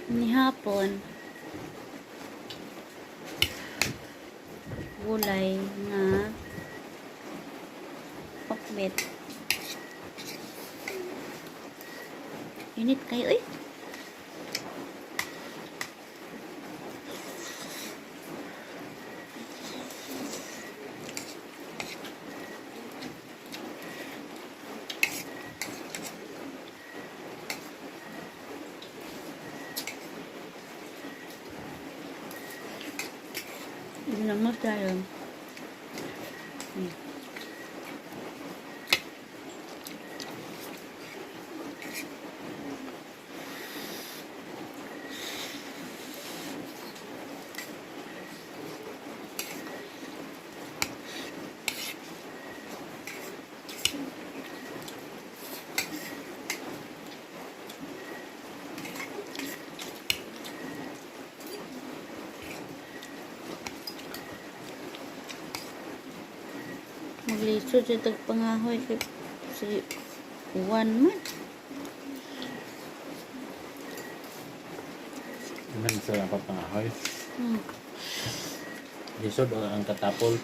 Ni hapon gulay nga pakbet. Init kayo eh. Hindi naman tayo. Maglisod sa tagpangahoy kay si Juan man. Man sa papangahoy. Hmm. Lisod ang katapol.